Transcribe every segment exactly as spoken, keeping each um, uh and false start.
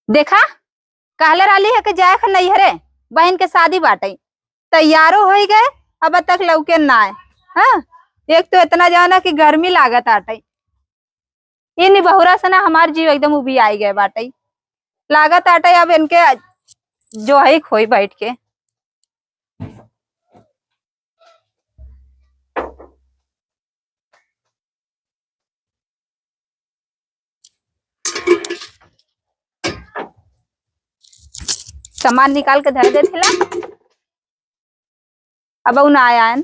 देखा, कहले रहली है कि जाए के नैहरे, बहिन के शादी बाटइ, तैयारो होइ गए, अब तक लौके नाय। हाँ, एक तो इतना जाना कि गर्मी लागत आटइ, इ निबहुरा से ना हमार जीव एकदम उबियाइ गए बाटइ। लागत आटइ अब इनके जो है खोई बैठ के। सामान निकाल के धर देथिला। अब उ ना आयन।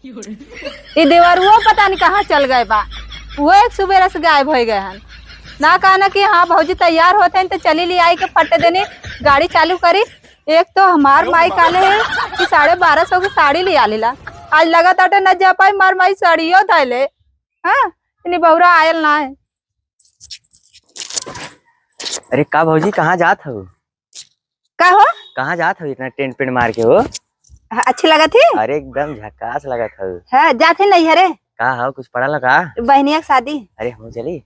ई देवरुओ पता नहीं कहाँ चल गए बा। वो एक सुबेरे से गायब होइ गए हन। ना कहना कि हाँ भौजी तैयार होत हन तो चली लिआई के फट देनी गाड़ी चालू करी। एक तो हमार माई काले है कि साढ़े बारह सौ की साड़ी लिया लेला। आज लगत आटे न जा पाई, मार माई साड़ियो धैले। हाँ, इनी बहुरा आयल ना है। अरे का भौजी, कहाँ जात हो? का हो? कहाँ जात हो इतना टेंट पेंट मार के हो? हाँ, अच्छी लगत ही? अरे एकदम झकास लगत हो। हाँ, जात ही नैहरे। का हो, कुछ पड़ल का? बहनिया के शादी। अरे हम चली।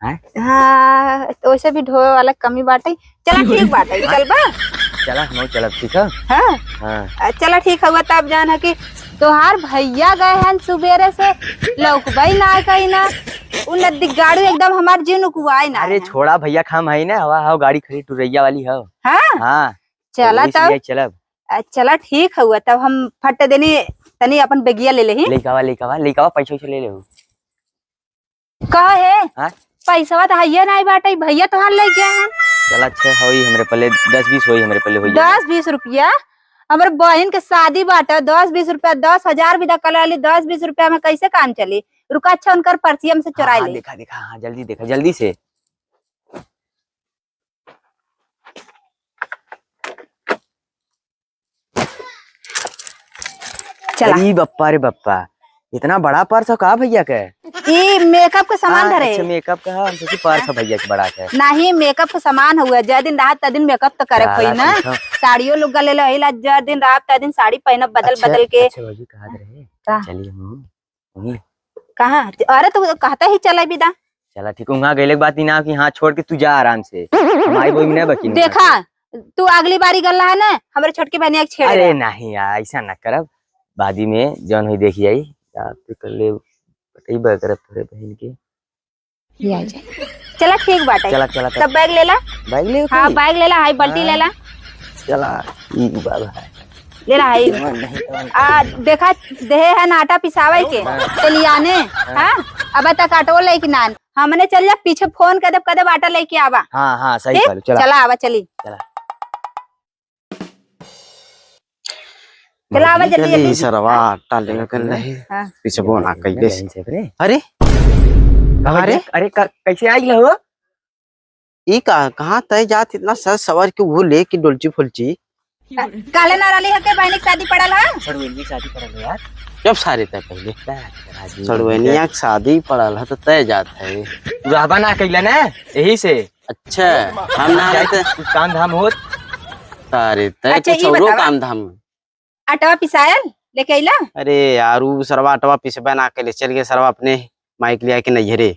हैं? हाँ, तो वैसे भी ढोए वाला कमी बाटे। चला ठीक बाटे, चलबा? चला, हम चलब, ठीक है? हाँ। हाँ। अ, चला ठीक हवा, तब जान है कि तोहार भैया गए हैं सुबेरे से, लौकबई ना कहीं ना। उ नदी गाड़ू एकदम हमार जीव नुकुआए ना अरे है। छोड़ा भैया, हम है ना, हवा हवा गाड़ी खड़ी टुरैया वाली हो। हाँ? हाँ। चला तो वही से तब। चलब। अ, चला ठीक हवा, तब हम फट देनी तनी अपन बेगिया ले लेही। लेकावा, लेकावा, लेकावा, पैसा वैसा ले ले हो। कहे, हाँ? पैसवा तो हइये नाई बाटे, भैया तोहार ले गया है। चल अच्छा होई, हमरे पल्ले दस बीस होई, हमरे पल्ले होई। दस बीस रुपया? हमरे बहिन के शादी बाटे, दस बीस रुपया, दस हजार भी दखल रहली, दस बीस रुपया में कैसे काम चली? रुका, अच्छा उनकर पर्सिया में से हाँ, चुराई हाँ, ले। देखा, देखा, हाँ, जल्दी देखा, जल्दी से। चला। अरे बप्पा रे बप्पा, इतना बड़ा पर्स हो का भैया के? ई मेकअप के सामान हाँ, धरे। अच्छा, मेकअप का है, हम सोची पर्स है भैया के बड़ा के। नहीं, मेकअप के सामान हुआ, जय दिन रात तय दिन मेकअप तो करे का कोई ना। रात में तो साड़ियों लुग्गा ले ले, अहिला जय दिन रात तय दिन साड़ी पहनब बदल अच्छा, बदल के। अच्छा भौजी, कहा रहे? का? चलिए हम वहीं। कहाँ? अरे तू कहता ही चला बिदा। चला ठीक, वहाँ गइले के बात ही ना कि हाँ छोड़ के तू जा आराम से। हम आई बोई में ना बकिन देखा, तू अगली बारी गल्ला है ना, हमरे छोटकी बहनिया के छेड़ अरे दे। नहीं यार, ऐसा ना करब। बादी में जौन होई देखी जाई। आप तो कर ले, बतइबे करब तोरे बहन के। ये आ जाए। चला ठीक बाटे। चला, चला, चला। तब बैग लेला। बैग ले हाँ, तू? बैग लेला, हाई बाल्टी हाँ। लेला। चला, ई बाबा है। लेला हाई। नहीं, नहीं, नहीं। आ, देखा, देहे है ना आटा पिसावे के। हाँ। ते लियाने, हाँ। हाँ? अब तक आटो लेके ना आन। हमने चल जा, पीछे फोन कर दे, कर दे आटा लेके आवा। हाँ, हाँ, सही ठीक? कहलू, चला। चला, आवा, चली। चला। चला, आवा, भौजी, जल्दी, चली, जल्दी। सरवा आटा लेवे के हाँ। नहीं। हाँ। पीछे फोन आ कइले। बहन से रे। अरे? कहाँ अरे? गया? अरे, का, कैसे आई हो? ई का, कहाँ तय जात इतना सज सवर के वो लेके डोलची फोलची? काले ना रहली हके बहनी के शादी पड़ल है? सड़वेनिया के शादी पड़ल है यार। जब सारे तय पहले। राजू सड़वेनिया के शादी पड़ल है तो तय जात है। तू रहबा ना कैला ना, यही से। अच्छा, हम ना जाए रहते। कुछ काम धाम होत। सारे तय अच्छा, कुछ ई औरो बतावा। काम धाम। आटवा पिसायल लेके अइला? अरे यार, उ सरवा आटवा पिसबे ना कैले, चल गए सरवा अपने माई के लिया के नैहरे।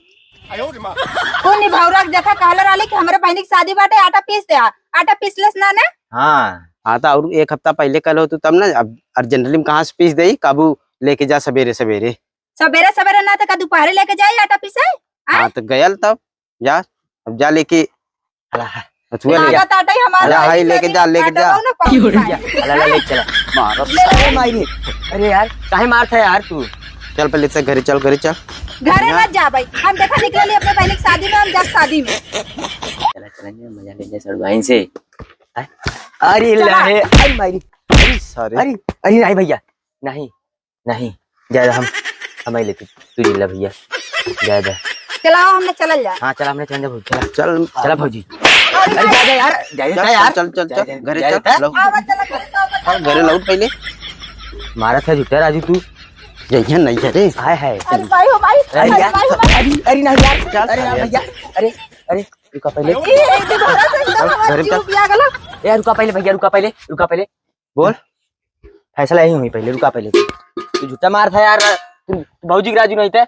तू निभौरा के देखा कहले रहले कि हमरे बहिनी के शादी बाटे, आटा पीस दे। आ, आटा पीसलेस ना ने? हाँ। हाँ, तो और एक हफ्ता पहले कल हो तू तब ना, अब अर्जेंटली में कहाँ से पीस देई, काबू लेके जा सबेरे सबेरे। सबेरे सबेरे ना तो का दोपहरे लेके जाई आटा पीसे? हाँ, तो गयल तब जा, अब जा लेके। अला है। हथुआ ले जा। लागत आटा ही हमारा अला है, हाई लेके जा, लेके जा। आटा ना पाऊंगी। अला, अला, ले चला। मारो। ले, ले। अरे माई रे। अरे यार, काहे मारत है यार तू? चल पहले से घरे चल, घरे चल। घरे मत जा भाई, हम देखा निकले अपने बहन की शादी में, हम जा शादी में। चला, चला, ये मजा ले ले सड़वाइन से। हैं? अरे चला। लहे, अरे माई रे। अरे सारे। अरे, अरे नहीं भैया, नहीं। नहीं, जाए दे हम, हम ही लेते, तू जिला भैया, जाए दे। चलाओ, हमने चलल जा। हाँ, चला, हमने चल जा भौजी, चला। चल। चला भौजी। अरे, अरे, जा, जा यार, जा, जा चल, यार। चल, चल, जा, चल, जा, घरे जा, चल, जा। लौट। आवा, चला, चला, चला, हाँ, घरे चला। लौट पहले। मारा था झूठा राजू तू। जइहे नहीं है रे। हाय, हाय। अरे भाई हो भाई, अरे अरे यार, भाई हो भाई। अरे, अरे नहीं यार। चल, अरे यार चल। भैया, अरे, अरे, रुका पहले। ए, ए, दोबारा से एकदम हमारा घरे जीव चल। पिया गला। यार, रुका पहले भैया, रुका पहले, रुका पहले। बोल। फैसला यही हुई पहले, रुका पहले तू। तू झूठा मार था यार, तू, तू भौजी के राजू नहीं थे।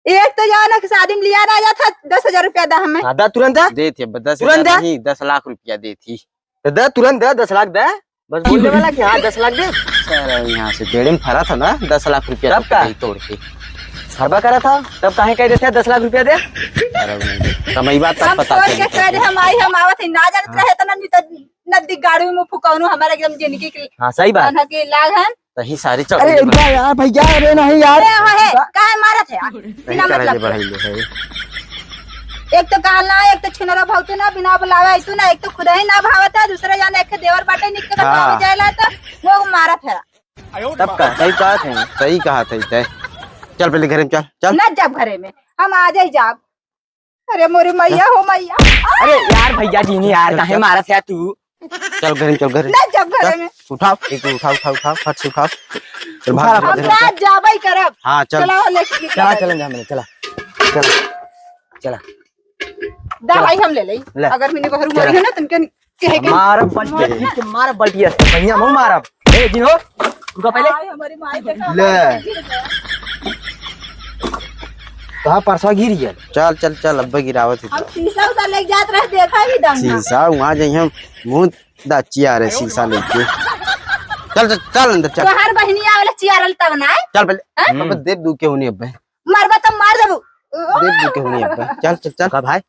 एक तो जाना कि शादी में लिया ना जाता, दस हजार रुपया दा हमें। हाँ, दा तुरंत दा। दे थी, अब दस हजार तुरंत दा। नहीं, दस लाख रुपया दे थी। तो दा तुरंत दा, दस लाख दा। बस बोलने वाला कि हाँ, दस लाख दे। सर, यहाँ से बेड़े में फरा था ना, दस लाख रुपया तब तो का? कहीं तोड़ के। फरबा करा था, तब काहे कह देते हैं, दस लाख रुपया दे? अरे नहीं, कमाई बात तब हम पता तोड़ चली के था। कह दे, हम आई, हम आवत ही ना जानत हाँ। रहे, इतना नहीं तो नदी गाड़ी में फुकौनू हमारे एकदम जिंदगी के हाँ, सही बात। कान्हा के लाग हन। तही सारी चढ़ अरे गई। रुका यार भैया, अरे नहीं यार। अरे हाँ है, काहे मारत है यार? नहीं बिना चढ़ाई मतलब के। बढ़ाई ले है। एक तो कहल ना, एक तो छिनरा भावतू ना, बिना बुलावे आइतू ना, एक तो खुद ही ना भावत है, दूसरे जाने एक देवर बाटे निक के हाँ। बतावे जाएला तो वो मारत है। तब का सही कहा थे, सही कहा थे, तय। चल पहले घरे में चल, चल। ना जब घरे में, हम आ जाई जाब। अरे मोरी मैया हो मैया। अरे यार भैया जी नहीं यार, चल, काहे चल। मारत है तू? चल घरे में, चल घरे में। ना जब घरे चल, में। उठाओ, एक उठाओ, उठाओ, उठाओ, फट से उठाओ। चल भाग, उठा, भाग, हम घरे में रात चल। जाबे करब। हाँ, चल। चला ले, चल, निकल। चल, जा, चला। चला। चला। दवाई हम ले लेई। ले। अगर मिनी बहरू चला। मरी है ना, तुमके कहे के मारब बल्टिया, ठीक से मारब बल्टिया, बढ़िया मुंह मारब। ए, जिन हो, रुका पहले। हाय, हमारी माई देखा, ले। हमारी गिर गया। कहाँ परसा गिर गया? चल, चल, चल, अब्बे गिरावत है हम तो। शीशा उसा लेके जात रहे, देखा ही दम ना। शीशा वहाँ जाइए, मुंह दा चिया रहे शीशा लेके। चल, चल, चल अंदर, चल। तोहार बहिनी आवेला चिया रहल तब ना आए? चल पहले। हाँ? अब देव दू के होने अब्बे। मरबा तो मार देबू। देव दू के होने अब्बे। चल, चल, चल। का भाई?